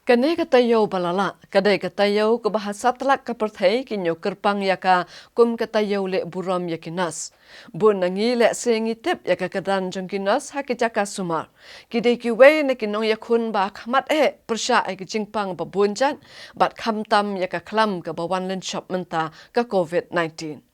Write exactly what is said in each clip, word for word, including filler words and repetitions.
Kane ka taïew ba la lah, ka dei ka taïew kaba ha satlak ka pyrthei ki ñiew kyrpang ïa ka kum ka taïew leh burom ïa ki nurse. Bun na ngi lehse ngi tip ïa ka kyrdan jong ki nurse ha ki jaka sumar. Ki dei kiwei na ki nongïakhun ba khmat eh pyrshah ïa ki jingpang ba bun jait, bad khamtam ïa ka khlam kaba wan lynshop mynta ka covid nineteen.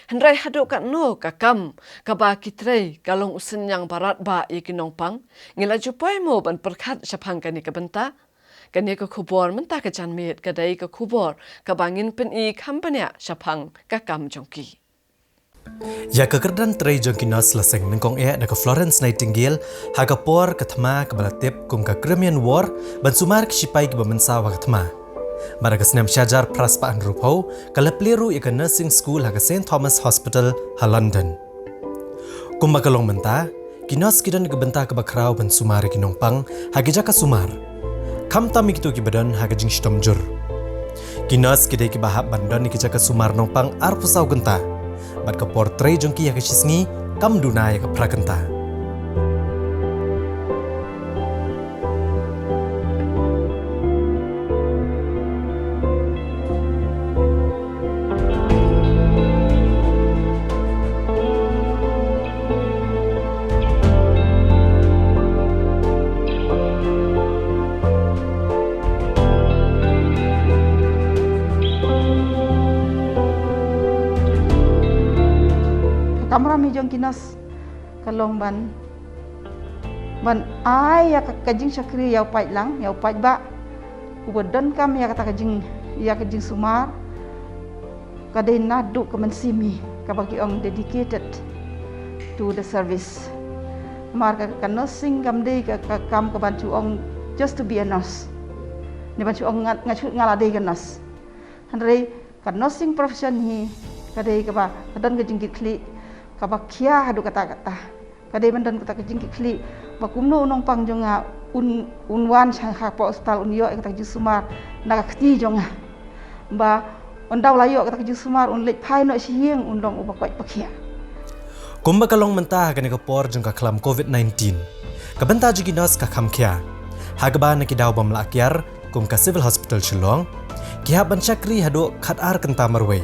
Hynrei haduh katno ka kam kaba ki trei ka long u synñiang ba radbah ïa ki nongpang? Ngi la ju poi mo ban pyrkhat shaphang kane ka bynta? Kane ka khubor mynta ka janmiet ka dei ka khubor kaba ngin pyni kham bniah shaphang ka kam jong ki. Ïa ka kyrdan trei jong ki nurse la seng nyngkong eh da ka Florence Nightingale ha ka por ka thma kaba la tip kum ka Crimean War, ban sumar ki shipai kiba mynsaw ha ka thma. Bad ha ka snem shihajar phra spah hynriewphew ka la plie ruh ïa ka nursing school ha ka Saint Thomas Hospital ha London. Kumba ka long mynta, ki nurse ki don ka bynta kaba khraw ban sumar ïa ki nongpang ha ki jaka sumar. Khamtam ïa kito kiba don ha ka jingshitom jur. Ki nurse ki dei kiba hap ban don ïa ki jaka sumar nongpang arphew saw kynta, bad ka por trei jong ki ha ka shisngi kam duna ïa ka phra kynta. Ka kamram hi jong ki nurse ka long ban, ban ai ïa ka, ka jingshakri ïa u paidlang, ïa u paidbah, uba donkam ïa kata ka jing, ïa ka jingsumar. Ka dei naduh ka mynsiem hi, kaba ki ong dedicated to the service. Namar ka, ka nursing kam dei ka, ka kam kaban shu ong just to be a nurse, ne ban shu ong nga, nga shu, nga la dei ka nurse. Hynrei ka nursing profession hi ka dei kaba ka don ka jingkitkhlieh kaba khia haduh katta katta. Ka dei ban don kata ka jingkitkhlieh ba kumno u nongpang jong nga un, un wan sha hapoh hospital, un ïoh ïa kata ka jingsumar na ka kti jong nga, ba ynda u la ïoh kata ka jingsumar un leit phai noh sha ïing, un long uba koit ba khiah. Kumba ka long mynta ha kane ka por jong ka khlam covid nineteen, ka bynta jong ki nurse ka kham khia, ha kaba na ki daw bym lah kiar kum ka Civil Hospital Shillong, ki hap ban shakri haduh khatar kynta marwei,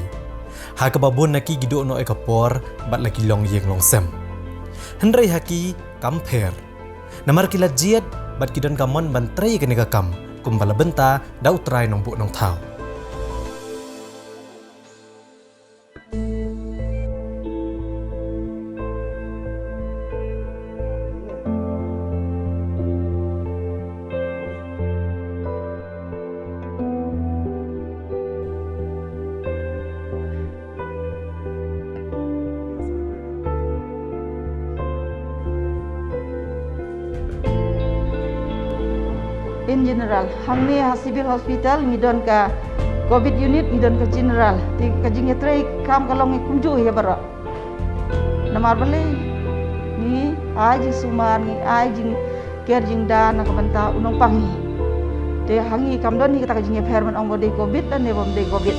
ha kaba bun na ki ki duh noh ïa ka por bad la ki long ïing long sem. Hynrei ha ki kam pher, namar ki la jied bad ki don ka mon ban trei ïa kane ka kam kumba la bynta da U Trai Nongbuh Nongthaw. In general, hangne ha Civil Hospital ngi don ka covid unit, ngi don ka general. Te ka jingïatrei kam ka long kumjuh ïa baroh. Namar balei? Ngi ai jingsumar, ngi ai jingker jingda na ka bynta u nongpang hi. Te ha ngi kam don hi kata ka jingïapher ban ong ba dei covid lane bym dei covid.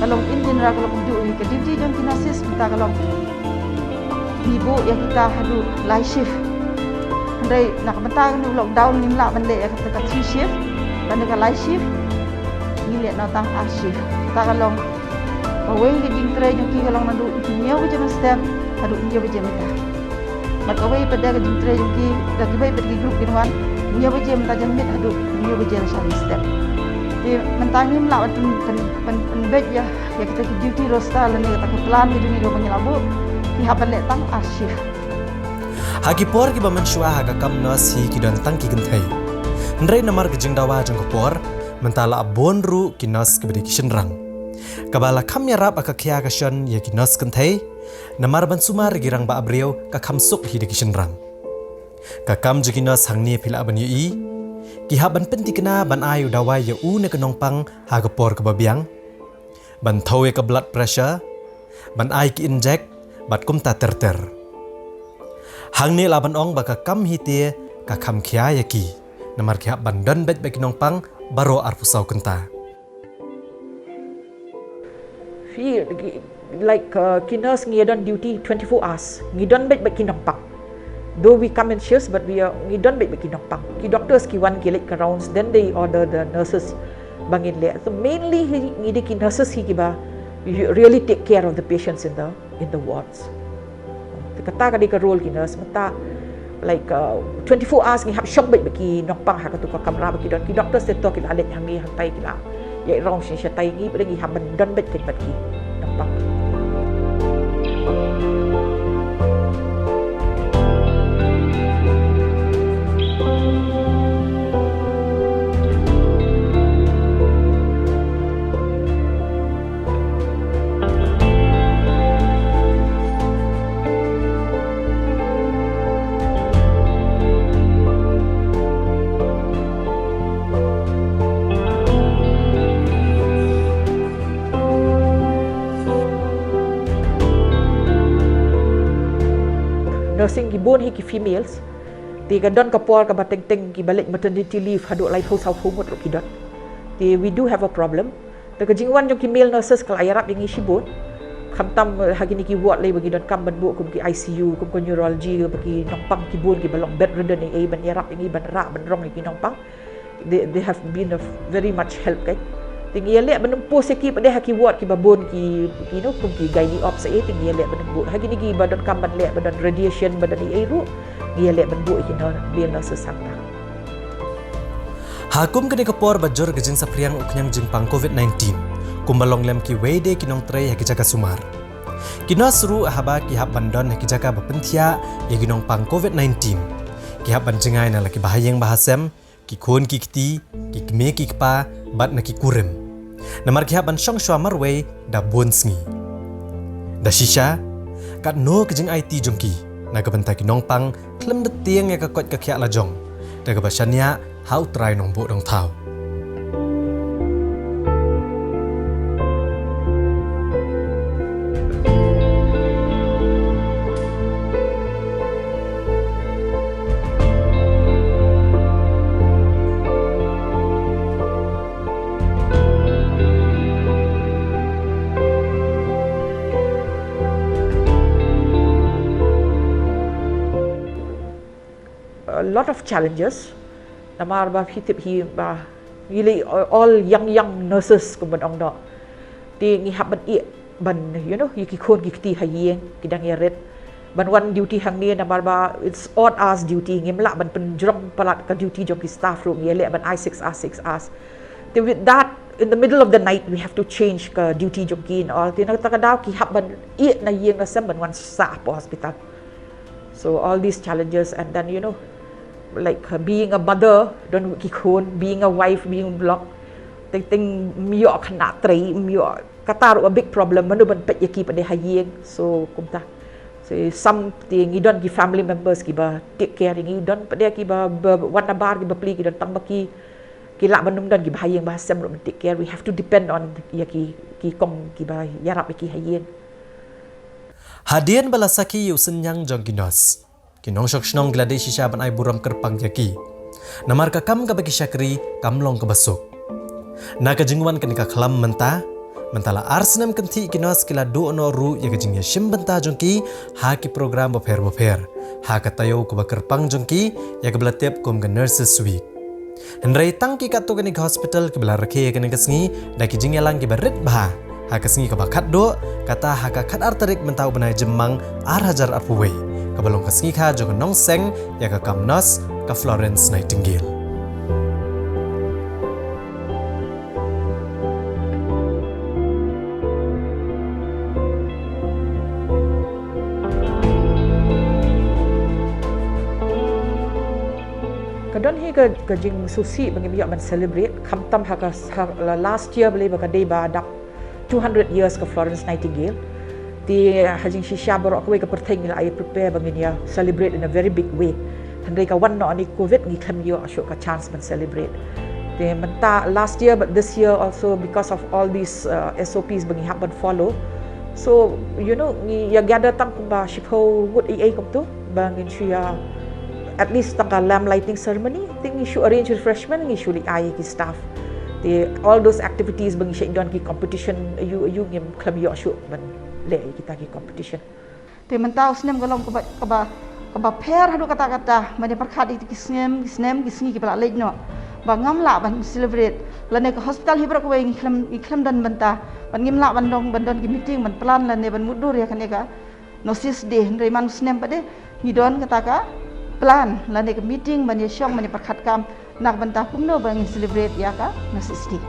Ka long in general, ka long kumjuh hi. Ka duty jong ki nurses mynta ka long ngi buh ïa kita haduh lai shift. Hynrei na ka bynta kane u lockdown ngim lah ban leh ïa kata ka three shift lane ka lai shift. Ngi leh noh tang ar shift. Kata ka long kawei ka jingtrei jong ki ka long naduh hynñiew baje mynstep haduh hynñiew baje mynta. Bad kawei pat de ka jingtrei jong ki, da kiwei pat ki group kin wan hynñiew baje mynta janmiet haduh hynñiew baje lashai mynstep. Te mynta ngim lah ban pyn, pyn, pyn, pynbeit ïa, ïa kita ki duty roster lane kata ka plan ka jong ngi kaba ngi la buh. Ngi hap ban leh tang ar shift. Ha ki por kiba mynshuwa ha ka kam nurse hi ki don tang ki kynthei. Hynrei namar ka jingdawa jong ka por, mynta la bun ruh ki nurse kiba dei ki shynrang, kaba la kham ïarap ha ka khia ka shon ïa ki nurse kynthei. Namar ban sumar ïa ki rangbah briew ka kham suk hi da ki shynrang. Ka kam jong ki nurse hangne phi lah ban ïohi, ki hap ban pynthikna ban ai u dawai ïa une u nongpang ha ka por kaba biang, ban thew ïa ka blood pressure, ban ai ki injek, bad kumta ter ter. Hangne lah ban ong ba ka kam hi te ka kham khia ïa ki, namar ki hap ban don beit bad ki nongpang baroh arphew saw kynta. Phi, like, uh, ki nurse ngi don duty twenty-four hours. Ngi don beit bad ki nongpang. Though we come in shifts, but we are, ngi don bad ki nongpang. Ki doctors ki wan ki leit ka rounds, then they order the nurses ba ngin leh. So mainly hi, ngi dei ki nurses hi kiba really take care of the patients in the in the wards. Te kata ka dei ka role ki nurse mynta, like, uh, twenty-four hours ngi hap shong bad ki nongpang ha katu ka kamra ba ki don. Ki doctors te to ki la leit hangne hangtai ki la ïaid rong shisha tai, ngi pat ngi hap ban don bad ki bad ki nongpang. Nursing ki bun hi ki females. Te ka don ka por kaba teng teng kiba leit maternity leave haduh laiphew sawphew ngut ruh ki don. Te we do have a problem. Te ka jingwan jong ki male nurses ka la ïarap ïa ngi shibun. Khamtam, eh, ha kine ki ward lei ba ngi donkam ban buh kum ki I C U, kum ka neurology, ba ki nongpang ki bun kiba long bedridden, eh, ban ïarap ïa ngi ban rah ban rong ïa ki nongpang. They, they have been of very much help, kan. Te ngi ïaleh ban ym post ïa ki pat de ha ki ward kiba bun ki, ki, you know, kum ki gynae obs, eh, te ngi ïaleh ban ym buh. Ha kine kiba donkam ban leh, ba don radiation, ba don ei ei ruh, ngi ïaleh ban buh ïa ki male nurses hangta. Ha kum kane ka por ba jur ka jingsaphriang u khñiang jingpang covid nineteen, kumba long lem kiwei de ki nongtrei ha ki jaka sumar. Ki nurse ruh haba ki hap ban don ha ki jaka ba pynthiah ïa ki nongpang covid nineteen, ki hap ban jngai na la ki bahaïing bahasem, ki khun ki kti, ki kmie ki kpa, bad na ki kurim. Namar ki hap ban shong shuwa marwei da bun sngi. Da shisha, katno ka jingaiti jong ki na ka bynta ki nongpang khlem da tieng ïa ka koit ka khiah la jong da kaba shaniah ha U Trai Nongbuh Nongthaw. A lot of challenges. Namar ba phi tip hi ba ngi lei all young, young nurses kum ban ong noh. Te ngi hap ban ïeh ban, you know, ïa ki khun ki kti ha ïing, ki dang ïarit. Ban wan duty hangne namar ba it's odd hours duty, ngim lah ban pynjrong palat ka duty jong ki staff ruh, ngi ïaleh ban ai six hours, six hours. Te with that, in the middle of the night, we have to change ka duty jong ki and all. Te na kata ka daw ki hap ban ïeh na ïing na sem ban wan sah hapoh hospital. So all these challenges, and then, you know, like, uh, being a mother, don ki khun, being a wife, being block, teng teng ym ïoh khynnah trei, ym ïoh, kata ruh a big problem, mano ban peit ïa ki pat de ha ïing. So kumta. So some te ngi don ki family members kiba take care ïa ngi, don pat de kiba, ba, wan nabar kiba plie, ki don tang ba ki, ki lah ban ym don ki bahaïing bahasem ruh ban take care. We have to depend on ïa ki, ki kong kiba ïarap ïa ki ha ïing. Hadien ba la sakhi ïa u synñiang jong ki nurse, ki nongshong shnong ki la dei shisha ban ai burom kyrpang ïa ki. Namar ka kam kaba ki shakri kam long kaba suk. Na ka jingwan kane ka khlam mynta, mynta la ar snem kynthih ki nurse ki la duh noh ruh ïa ka jingïashim bynta jong ki ha ki program bapher bapher, ha ka taïew kaba kyrpang jong ki ïa kaba la tip kum ka Nurses Week. Hynrei tang ki katto katne ki hospital kiba la rakhe ïa kane ka sngi da ki jingïalang kiba rit bha. Ha ka sngi kaba khatduh, kata ha ka khatar tarik mynta u bnai Jymmang ar hajar arphew wei, kaba long ka sngi kha jong ka nongseng ïa ka kam nurse, ka Florence Nightingale. Ka don hi ka, ka jingsngewsih ba ngim ïoh ban celebrate, khamtam ha ka, ha la last year balei ba ka dei ba dap two hundred years ka Florence Nightingale. Te ha jingshisha baroh kawei ka pyrthei ngi la ïa prepare ba ngin ïa celebrate in a very big way. Hynrei ka wan noh ni covid ngi khlem ïoh shuh ka chance ban celebrate. Te mynta last year but this year also because of all these, uh, S O Ps ba ngi hap ban follow. So, you know, ngi ïa gather tang kumba shiphew ngut ei ei kumtu ba ngin shu ïa at least tang ka lamp lighting ceremony, te ngi shu arrange refreshment, ngi shu leit ai ki staff. Te all those activities ba ngi shu don ki competition, ïa u, ïa u ngim khlem ïoh shuh ban leh ïa kita ki competition. Te mynta u snem ka long kaba, kaba Kaba pher haduh katta katta ban ïa pyrkhat ïa ki snem, ki snem, ki sngi kiba la leit noh, ba ngam lah ban celebrate, lane ka hospital hi baroh kawei ngi khlem, ngi khlem don bynta, ban ngim lah ban don, ban don ki meeting, ban plan lane ban mutdur ïa kane ka Nurses Day, hynrei man u snem pat de ngi don kata ka plan lane ka meeting ban ïa shong, ban ïa pyrkhat kam na ka bynta kumno ba ngin celebrate ïa ka Nurses Day.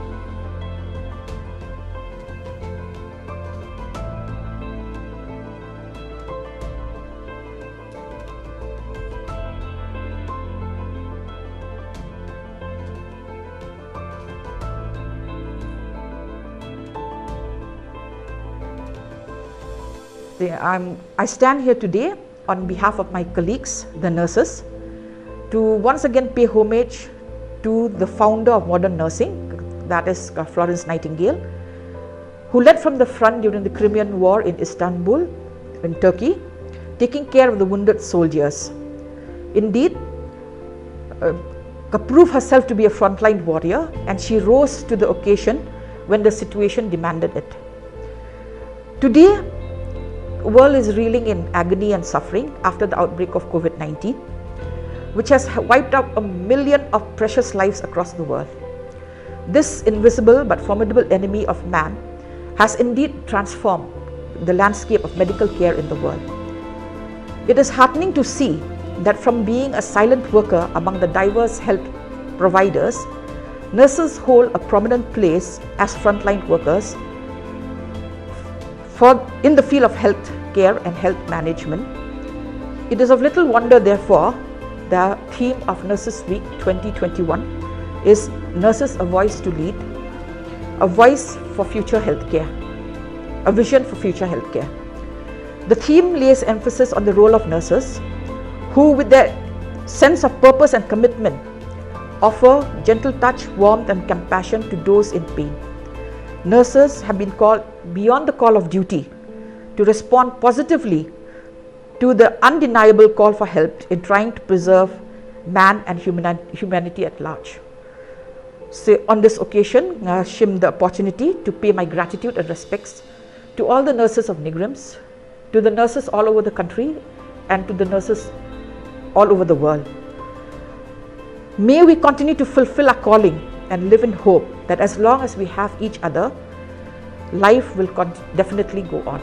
I'm, I stand here today on behalf of my colleagues, the nurses, to once again pay homage to the founder of modern nursing, that is, uh, Florence Nightingale, who led from the front during the Crimean War in Istanbul, in Turkey, taking care of the wounded soldiers. Indeed, uh, proved herself to be a frontline warrior, and she rose to the occasion when the situation demanded it. Today, the world is reeling in agony and suffering after the outbreak of COVID nineteen, which has wiped out a million of precious lives across the world. This invisible but formidable enemy of man has indeed transformed the landscape of medical care in the world. It is heartening to see that from being a silent worker among the diverse health providers, nurses hold a prominent place as frontline workers for, in the field of health care and health management. It is of little wonder, therefore, the theme of Nurses Week twenty twenty-one is Nurses: A Voice to Lead, a voice for future healthcare, a vision for future healthcare. The theme lays emphasis on the role of nurses, who, with their sense of purpose and commitment, offer gentle touch, warmth, and compassion to those in pain. Nurses have been called beyond the call of duty to respond positively to the undeniable call for help in trying to preserve man and human-, humanity at large. So on this occasion, nga shim the opportunity to pay my gratitude and respects to all the nurses of NEIGRIHMS, to the nurses all over the country, and to the nurses all over the world. May we continue to fulfill our calling and live in hope that as long as we have each other, life will con-, definitely go on.